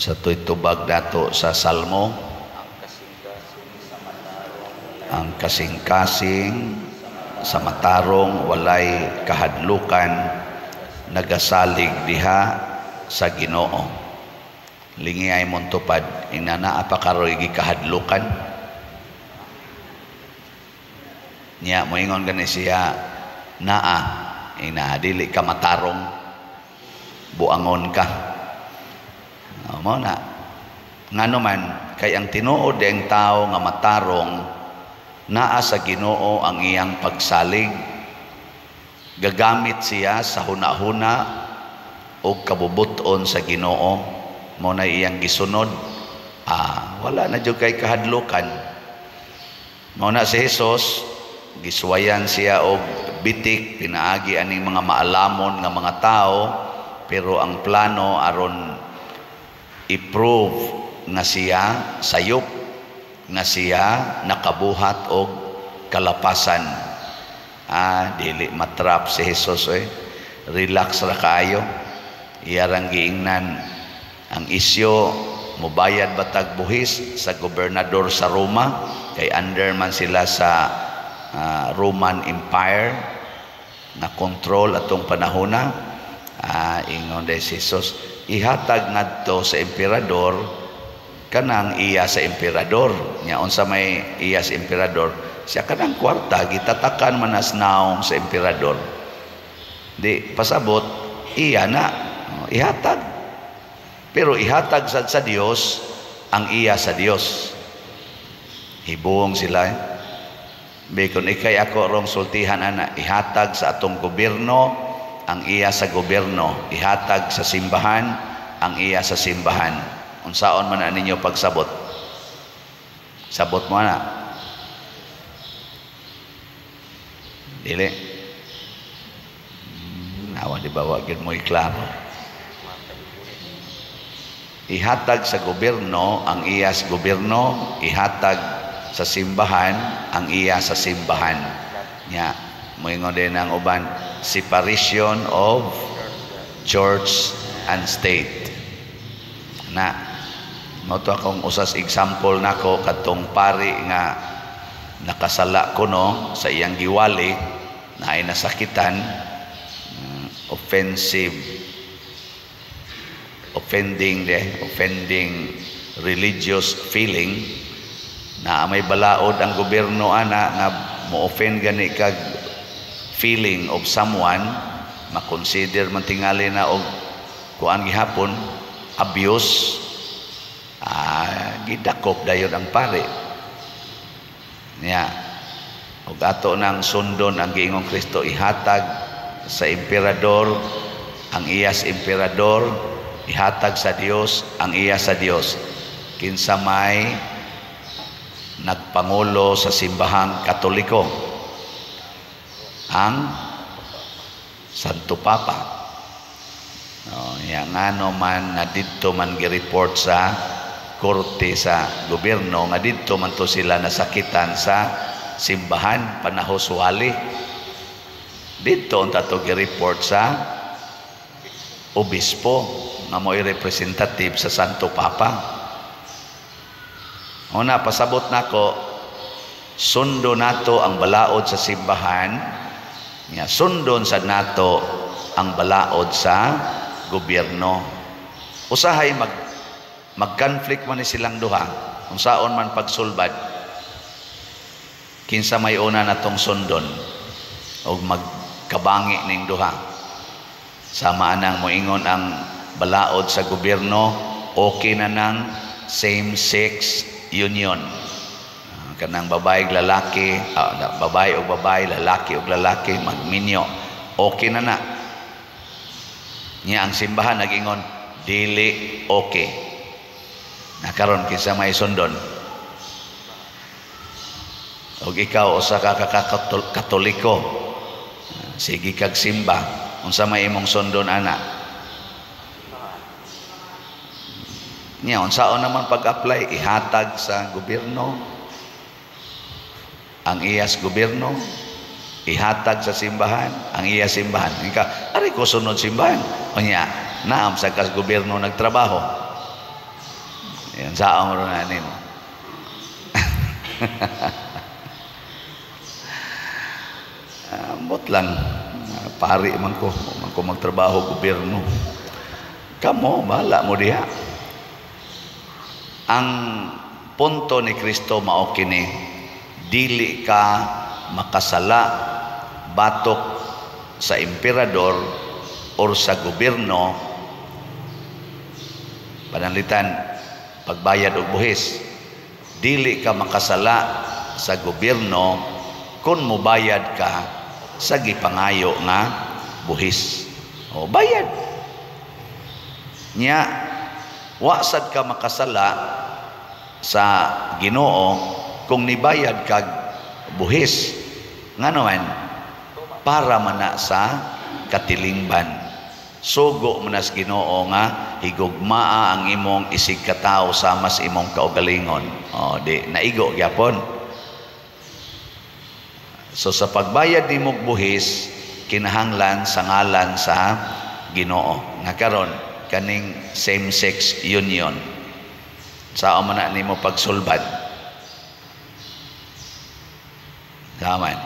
Sa to'y tubag nato sa Salmo? Ang kasing-kasing sa matarong walay kahadlukan, nagasalig diha sa Ginoo. Lingi ay montupad, inana pa karoy gikahadlukan niya. Moingon gani siya, naa ina, dili ka matarong, buangon ka. Oh, mao na ngano man kay ang tinuod ang tao nga matarong, naa sa Ginoo ang iyang pagsalig. Gagamit siya sa hunahuna og kabubuton sa Ginoo, mo na iyang gisunod. Ah, wala na jud kay kahadlukan. Mao na si Jesus, gisuwayan siya og bitik pinaagi aning mga maalamon nga mga tao, pero ang plano aron i-prove nga siya sayop, nga siya nakabuhat og kalapasan. Ah, dili matrap si Jesus eh. Relax ra kaayo. Iya rang giingnan ang isyo, mubayad ba tag buhis sa gobernador sa Roma, kay under man sila sa Roman Empire na control atong panahona. Ah, ingon de si Jesus, ihatag ngadto sa emperador kanang iya sa emperador. Nya unsa may iya sa emperador? Siya kanang kwarta gitatakan man as naong sa emperador. Di pasabot iya na, oh, ihatag. Pero ihatag sad sa Dios ang iya sa Dios. Hibuong sila eh. Bikon ikay ako rong sultihan ana, ihatag sa atong gobyerno ang iya sa gobyerno, ihatag sa simbahan ang iya sa simbahan. Unsaon man na ninyo pagsabot? Sabot mo na. Dili. Awa di ba wa gyud mo'y klaro. Ihatag sa gobyerno ang iya sa gobyerno, ihatag sa simbahan ang iya sa simbahan. Nya, moingon din ang uban, separation of church and state. Na mao to akong usas example nako, kadtong pari nga nakasala kuno sa iyang giwali na ay nasakitan, offensive, offending de, offending religious feeling, na may balaod ang gobyerno ana nga mo-offend gani kag feeling of someone, makonsider man tingali na og kuan gihapon, abuse. Ah, gidakop dayon ang pare niya. Ug ato nang sundon ang giingong Kristo, ihatag sa emperador ang iya sa emperador, ihatag sa Dios ang iya sa Dios. Kinsa may nagpangulo sa simbahang Katoliko? Ang Santo Papa. No, ya ngano man nga didto man gi-report sa korte sa gobyerno nga didto man to sila nasakitan sa simbahan panahos wali. Didto unta to gi-report sa obispo nga mo'y representative sa Santo Papa. Una, pasabot nako, sundo nato ang balaod sa simbahan, nga sundon sa nato ang balaod sa gobyerno. Usahay mag-conflict man ni silang duha, unsaon man pagsulbad, kinsa may una natong sundon og magkabangi ning duha? Sama anang moingon ang balaod sa gobyerno, okay na nang same-sex union. Kanang babae lalaki, babae og babae, lalaki og lalaki magminyo. Okay na na. Nya ang simbahan nagingon dili okay. Nakaron kinsa may sundon? Og ikaw usa ka Katoliko, sige kag simba, unsa may imong sundon ana? Nya unsaon naman pag-apply, ihatag sa gobyerno ang iyas gobyerno, ihatag sa simbahan ang iya simbahan. Ika, ari ko sunod simbahan. Unya, naam sa kas gobyerno nagtrabaho. Yan sa ro na nimo. Ambot lang, pari man ko magtrabaho gobyerno. Kamo bahala mo diha. Ang punto ni Kristo mao kini, dili ka makasala batok sa emperador or sa gobyerno, pananglitan pagbayad og buhis. Dili ka makasala sa gobyerno kung mobayad ka sa gipangayo nga buhis. O bayad. Nya wa sad ka makasala sa Ginoo kung nibayad kag buhis. Ngano man? Para man na sa katilingban. Sugo man na sa Ginoo nga higugmaa ang imong isig katawo sama sa imong kaugalingon. O di naigo gyapon. So sa pagbayad nimog buhis kinahanglan sa ngalan sa Ginoo. Nga karon kaning same-sex union, sao man na nimo pagsulbad? Taman.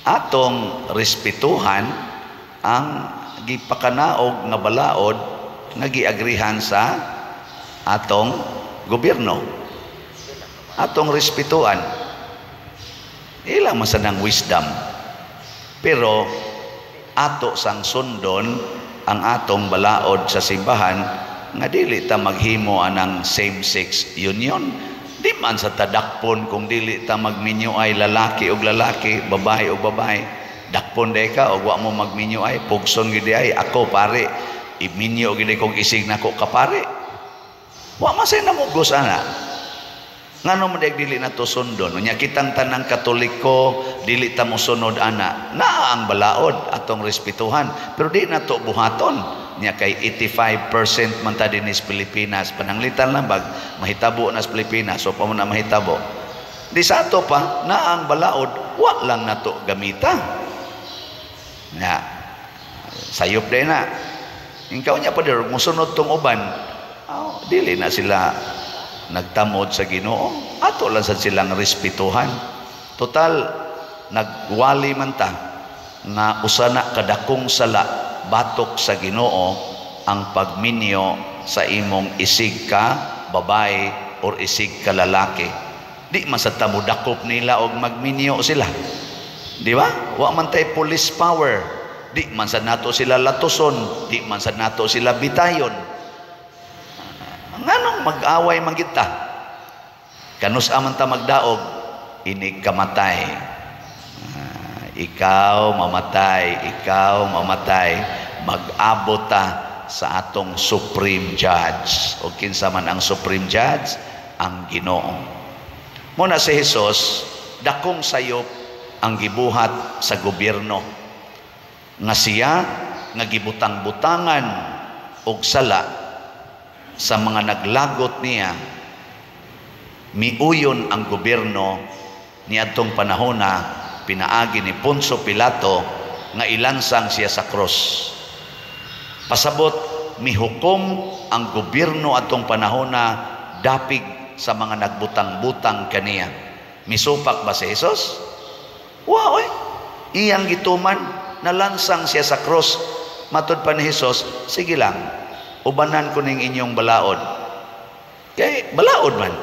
Atong respetuhan ang gipakanaog nga balaod nga giagrihan sa atong gobyerno. Atong respetuhan. Ilang man sa nang wisdom. Pero ato sang sundon ang atong balaod sa simbahan nga dili ta maghimo anang same-sex union. Di man sa tadakpon kung dili ta magminyo ay lalaki og lalaki, babae og babae. Dakpon day ka og wa mo magminyo ay pugson gid ay ako pare, iminyo gid kog isig nako ka pare. Wa man say namugos ana. Ngano man dili na to sundon? Unya kitang tanang Katoliko dili ta mosunod ana. Naa ang balaod atong respetuhan, pero di na to buhaton. Nya kay 85% man ta dinhi sa Pilipinas, pananglitan lang bag mahitabo na sa Pilipinas, so pa man na mahitabo. Di sa ato pa naa ang balaod, wa lang nato gamita. Na sayop day na. Ikaw nya pa dir mosunod tong uban. Oh, dili na sila nagtamod sa Ginoo. Ato lang sad silang respetuhan. Total nagwali man ta nga usa na kadakong sala batok sa Ginoo ang pagminyo sa imong isig ka babae or isig ka lalaki. Di man sa tamo dakop nila og magminyo sila. Di ba? Wa man tay police power. Di man sa nato sila latuson, di man sa nato sila bitayon. Nganong mag-away man kita? Kanus aman ta magdaog, inig kamatay. Ikaw mamatay, ikaw mamatay, mag-abot ta sa atong supreme judge. O kinsa man ang supreme judge? Ang Ginoo. Muna si Jesus, dakong sayop ang gibuhat sa gobyerno. Nga siya nga gibutang-butangan og sala sa mga naglagot niya, miuyon ang gobyerno niadtong panahona pinaagi ni Poncio Pilato nga ilansang siya sa cross. Pasabot mihukom ang gobyerno atong panahona dapig sa mga nagbutang-butang kaniya. Misupak ba si Jesus? Wa oy. Iyang gituman, nalansang siya sa cross. Matud pa ni Jesus, sige lang, ubanan ko ning inyong balaod. Kay balaod man.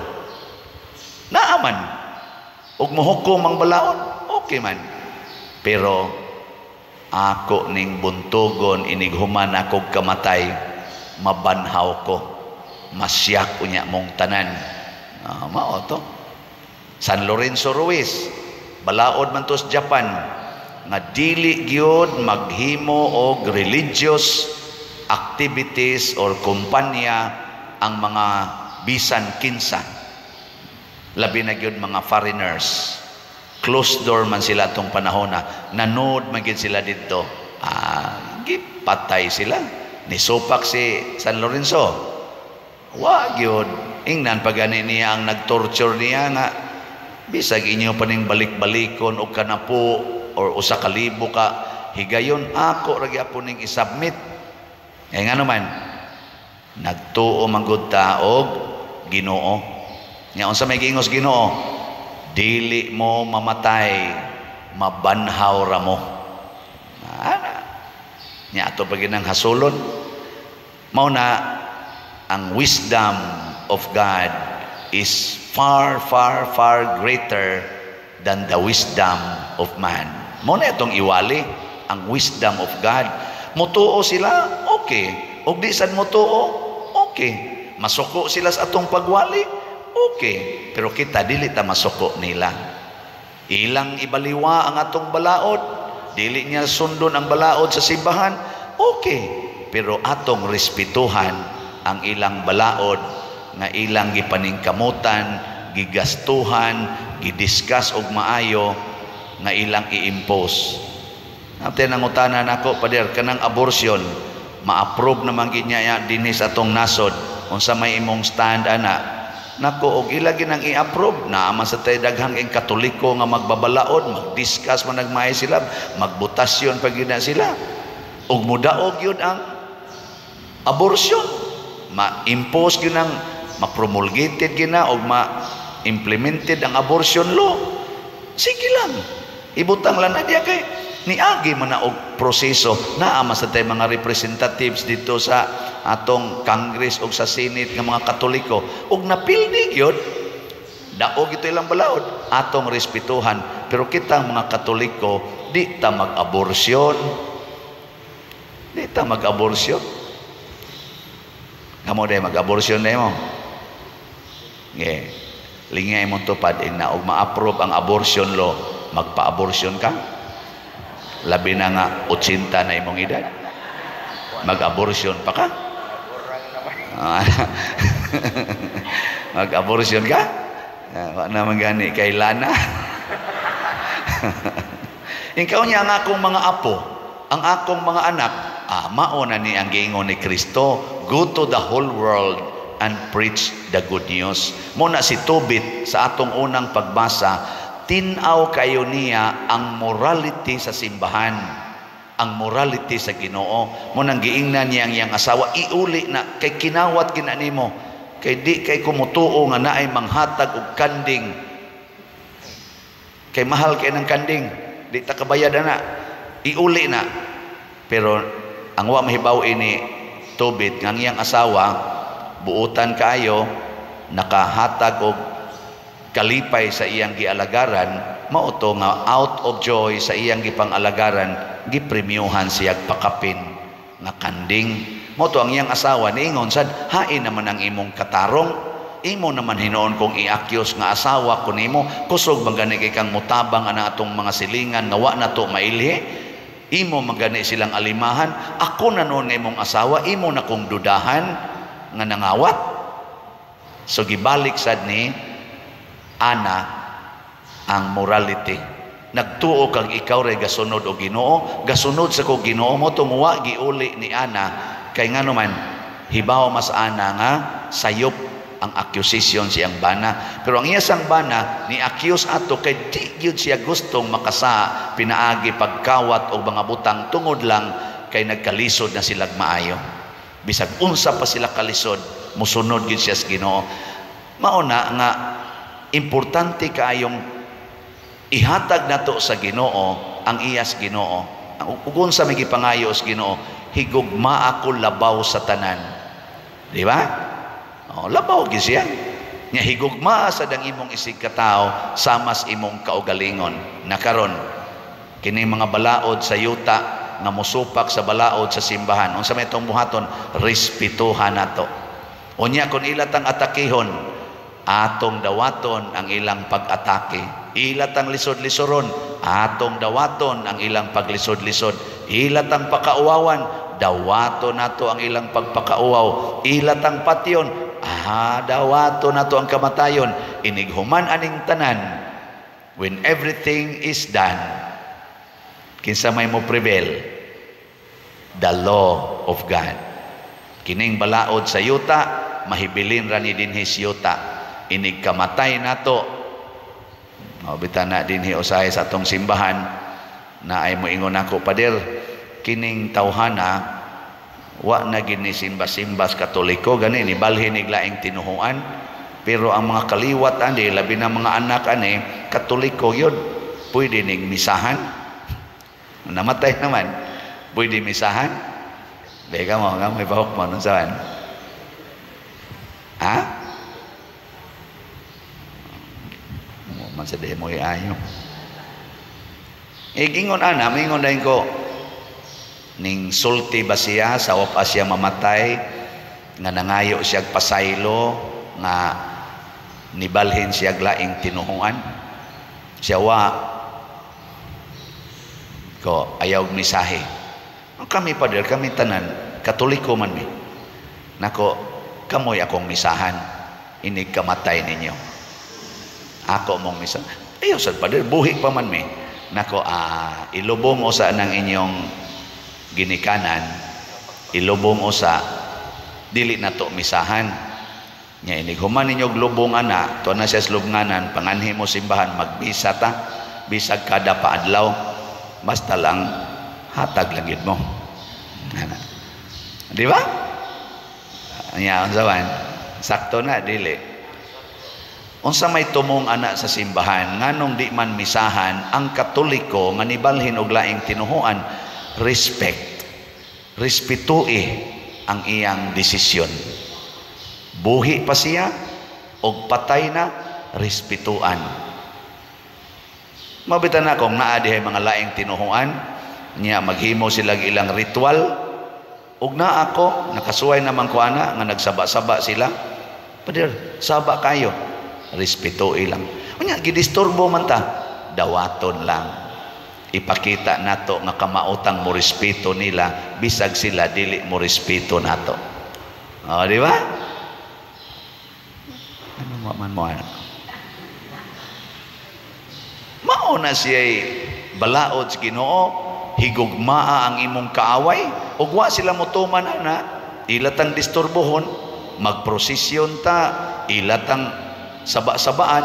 Naaman. Ug mohukom ang balaod, okay man. Pero ako ning buntugon inig human akog kamatay, mabanhaw ko. Masyak unya mong tanan. Mao to. San Lorenzo Ruiz, balaod man to sa Japan nga dili gyud maghimo og religious activities or kumpanya ang mga bisan kinsa, labi na gyud mga foreigners. Closed door man sila atong panahona, nanood man gyud sila didto. Gipatay sila. Nisupak si San Lorenzo, wa gyud. Ingnan pagani niya ang nagtorture niya nga bisag inyo pa ning balik-balikon og kanapo or usa ka libo ka higayon, ako ra gyapon ning isubmit. Kaya nga naman, Nagtuo man gud ta og Ginoo. Nya unsa may giingos Ginoo? Dili mo mamatay, mabanhaw ra mo. Ana. Nya ato pa ginang hasulon. Mao na ang wisdom of God is far, far, far greater than the wisdom of man. Mao na itong iwali, ang wisdom of God. Mutuo sila, okay. Og di sad mutuo, okay. Masuko sila sa atong pagwali, okay. Pero kita dili ta masuko nila. Ilang ibaliwa ang atong balaod, dili niya sundon ang balaod sa simbahan, okay. Pero atong respetuhan ang ilang balaod nga ilang gipaningkamutan, gigastuhan, gidiscuss og maayo nga ilang i-impose. Ate nangutana nako, "Pader, kanang abortion, ma-approve naman gid niya dinhi sa atong nasod. Unsa may imong stand ana?" Nako, og ila ginang i-approve, naa man sa tay daghang ing Katoliko nga magbabalaod, mag-discuss man nagmay sila, magbotasyon pa gid na sila. Og mudaog yun ang abortion. Ma-impose gyud ang ma-promulgated gyud na og ma-implemented ang abortion law. Sige lang. Ibutang lang na diya kay niagi man na og proseso. Naa man sa tay mga representatives dito sa atong Congress og sa Senate nga mga Katoliko og napildi gyud, daog ito ilang balaod, atong respetuhan. Pero kitang mga Katoliko, di ta mag-abortion, di ta mag-abortion. Kamo day, mag-abortion day mo? Yeah. Lingay mo tupad ina og ma-approve ang abortion law, magpa-abortion ka? Labi na nga 80 na imong edad. Mag-abortion pa ka? Mag-abortion ka? Wa naman gani kay Lana. Ikaw niya ang akong mga apo, ang akong mga anak, mao na ni ang giingon ni Kristo, "Go to the whole world and preach the good news." Mo na si Tobit sa atong unang pagbasa, tin-aw kayo niya ang morality sa simbahan, ang morality sa Ginoo. Mo nang giingnan niya ang iyang asawa, "Iuli na kay kinawat gina nimo. Kay di kay kumutuo nga naay manghatag og kanding. Kay mahal kay ng kanding, di ta kabayad ana. Iuli na." Pero ang wa mahibaw ini Tobit nga ang iyang asawa buutan kaayo, nakahatag og kalipay sa iyang gialagaran, mao to nga out of joy sa iyang gipang-alagaran, gipremyuhan siya pakapin nga kanding. Mao to ang iyang asawa niingon sad, "Hain naman ang imong katarong. Imo naman hinuon kong i-accuse nga asawa ko nimo. Kusog man gani kay kang mutabang ana atong mga silingan nga wa na to mailhi. Imo man gani silang alimahan. Ako na noon nga imong asawa, imo na kong dudahan nga nangawat." So gibalik sad ni Ana ang morality. Nagtuo kag ikaw ray gasunod og Ginoo, gasunod sa ko Ginoo mo tumuwa giuli ni Ana kay ngano man hibaw mas Ana nga sayop ang accusation siyang bana. Pero ang iya sang bana ni accuse ato kay di gyud siya gustong makasa pinaagi pagkawat og mga butang tungod lang kay nagkalisod na sila maayo. Bisag unsa pa sila kalisod, musunod gyud siya sa Ginoo. Mao na nga importante kaayong ihatag nato sa Ginoo ang iyas Ginoo. Ug unsa may gipangayo sa Ginoo, "Higugma ako labaw sa tanan." Di ba? Oh, labaw gyud siya. Nya higugma sa dang imong isig katawo samas imong kaugalingon. Na karon kini mga balaod sa yuta nga mosupak sa balaod sa simbahan. Unsa may itong buhaton? Respetuhan nato. Unya kon ila tang atakihon, atong dawaton ang ilang pag-atake. Ila tang lisod-lisoron, atong dawaton ang ilang paglisod-lisod. Ila tang pakauwawan, dawaton nato ang ilang pagpakauwaw. Ila tang patyon, dawaton nato ang kamatayon. Inighuman aning tanan, when everything is done, kinsa may mo prevail? The law of God. Kining balaod sa yuta, mahibilin ra ni dinhi sa yuta. Inig kamatay nato, mabita na dinhi usahay sa atong simbahan, na ay moingon ako, "Pader, kining tawhana Wa na gini simba-simbas Katoliko gani ni balhin ig laing tinuhuan, pero ang mga kaliwat ani, labi na mga anak ani, Katoliko yun. Pwede ning misahan. Namatay naman, pwede misahan. Beka mo nga may bahok mo nun saan? Ha? Man sa demo ayo. Eh, gingon ana, mingon dahin ko, ning sulti ba siya sa wapa siya mamatay, nga nangayo siya pasaylo, nga nibalhin siya laing tinuhuan. Siya wa ko ayaw misahe. Ang kami pader, kami tanan, Katoliko man mi. Nako, kamoy akong misahan, inig kamatay ninyo. Ako mong misa. Ayaw sad pader, buhi pa man mi. Nako, ilubong usa ng inyong ginikanan, ilubong usa, dili na to misahan. Nya inig human ninyo lubong ana, tuwa na siya sa lubnganan, panganhi mo simbahan, magbisa ta, bisag kada paadlaw, basta lang hatag lang gid mo. Ana. Di ba? Nya unsa man? Sakto na dili. Unsa may tumong ana sa simbahan, nganong di man misahan ang Katoliko nga nibalhin og laing tinuhuan? Respect. Respetui ang iyang desisyon. Buhi pa siya og patay na, respetuan. Mabitan na kung naa dihay mga laing tinuhuan, niya maghimo sila ilang ritual, ug naa ako, nakasuway naman ko ana nga nagsaba-saba sila. Pader, saba kayo. Respeto ilang. Unya gidisturbo man ta, dawaton lang. Ipakita nato nga kamaotang mo respeto nila bisag sila dili mo respeto nato. O, di ba? Ano mo man mo ana? Mao na siya'y balaod sa Ginoo, higugmaa ang imong kaaway, ug wa sila motuman ana, ilatang disturbohon, magprosesyon ta, ilatang saba-sabaan,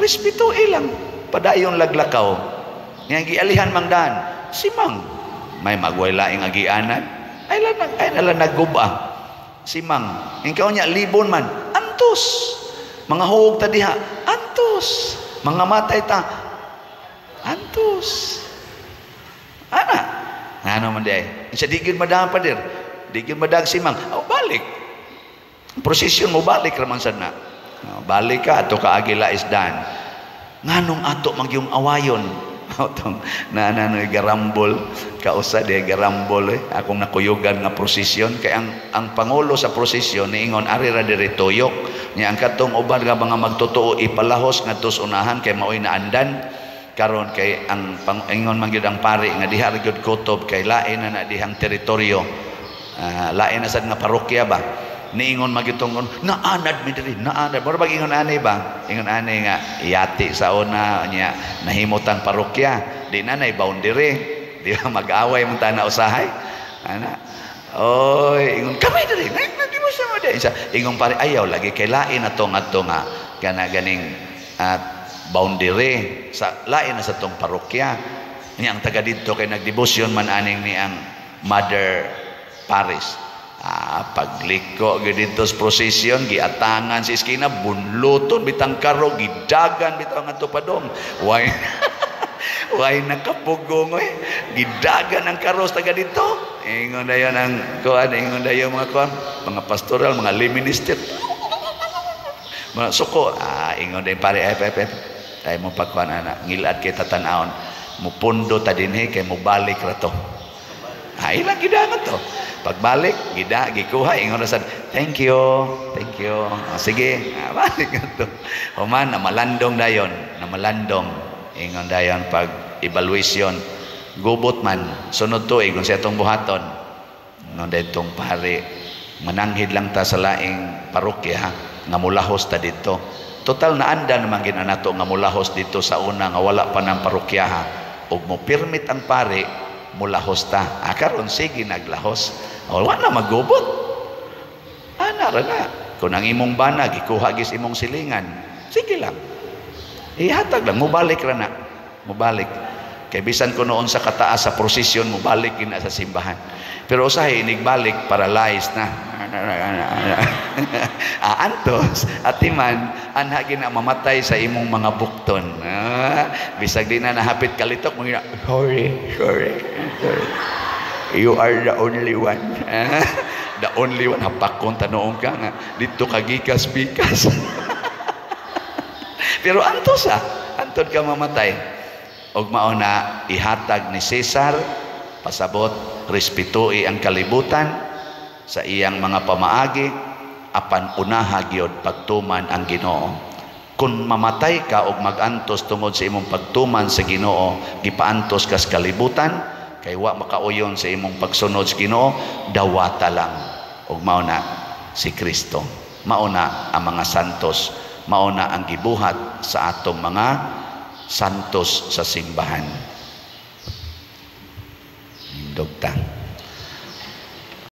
respeto ilang, padayon laglakaw. Nga gialihan mang daan, simang, may magway laing agianan, ay lang ay nala nagguba. Simang, ikaw niya libon man, antos. Mga huog ta diha, antos. Mga matay ta, antos. Ana, ano man di ay? Sa di gyud madaan pader, di gyud madag simang, oh, balik. Prosesyon mo balik raman sad na. Oh, balik ka ato ka agila isdan. Nganong ato magyung awayon? Atong na garambol kausa de garambol eh. Akong nakuyugan nga prosesyon kay ang pangulo sa prosesyon niingon ari ra diri tuyok. Nya ang katong uban nga mga magtotoo ipalahos ngadto sa unahan kay maoy naandan. Karon kay ang ingon man gyud ang pari nga diha ra gyud kutob kay lain na na dihang teritoryo. Lain na sad nga parokya ba. Niingon magitong naanad mi diri, naanad. Mura bag ingon ani ba? Ingon ani nga yati sa una nya nahimotang parokya, di na nay boundary. Di ba mag-away man ta na usahay? Ana. Oy, ingon kami diri. Di mo siya mo di. Ingon pare ayaw lagi kay lain na to ngadto nga kana ganing boundary sa lain na sa tong parokya. Nya ang taga didto kay nagdebosyon man aning ni ang Mother Paris. Pagliko gyud didto sa prosesyon, giatangan sa iskina, bunluton bitang karo, gidagan bitaw ngadto padong. Way way nakapugong oy. Gidagan ang karo sa taga didto. Ingon dayon ang kuan, ingon dayon mga kuan, mga pastoral, mga lay minister. Mga suko, ingon dayon pare, ay, ay, ay, ay mo pagkuan ana, ngilad kay tatanawon, mupundo ta dinhi kay mobalik ra to. Ilang gidangan to. Pagbalik, gida, gikuha, ingon ra sad, thank you, thank you. Sige, balik na to. Human, namalandong dayon, namalandong. Ingon dayon pag evaluation, gubot man, sunod tuig, kung siya itong buhaton. Ingon dayon tong pare, mananghid lang ta sa laing parokya, nga mulahos ta dito. Total naanda naman ginanato nga mulahos dito sa una, nga wala pa ng parokya ha. Ug mo permit ang pare, mulahos ta. Karon sige naglahos. O, wala magubot. Ana ra na. Kung ang imong bana gikuha gis imong silingan, sige lang. Ihatag lang, mubalik ra na. Mubalik. Kay bisan ko noon sa kataas sa prosesyon, mubalik gina sa simbahan. Pero usahay inigbalik, paralyzed na. Ah, antos atiman anha gina mamatay sa imong mga bukton. Ah, bisag di na nahapit kalitok mo, "Sorry, sorry, sorry. You are the only one." Ah, the only one, hapakon tanoong ka nga dito ka gikas bikas. Pero antos ah, antod ka mamatay. Og mao na ihatag ni Cesar, pasabot respetui ang kalibutan sa iyang mga pamaagi, apan unaha gyud pagtuman ang Ginoo. Kung mamatay ka og magantos tungod sa imong pagtuman sa Ginoo, gipaantos ka sa kalibutan kay wa makauyon sa imong pagsunod sa Ginoo, dawata lang. Og mao na si Kristo, mao na ang mga santos, mao na ang gibuhat sa atong mga santos sa simbahan. Dugta.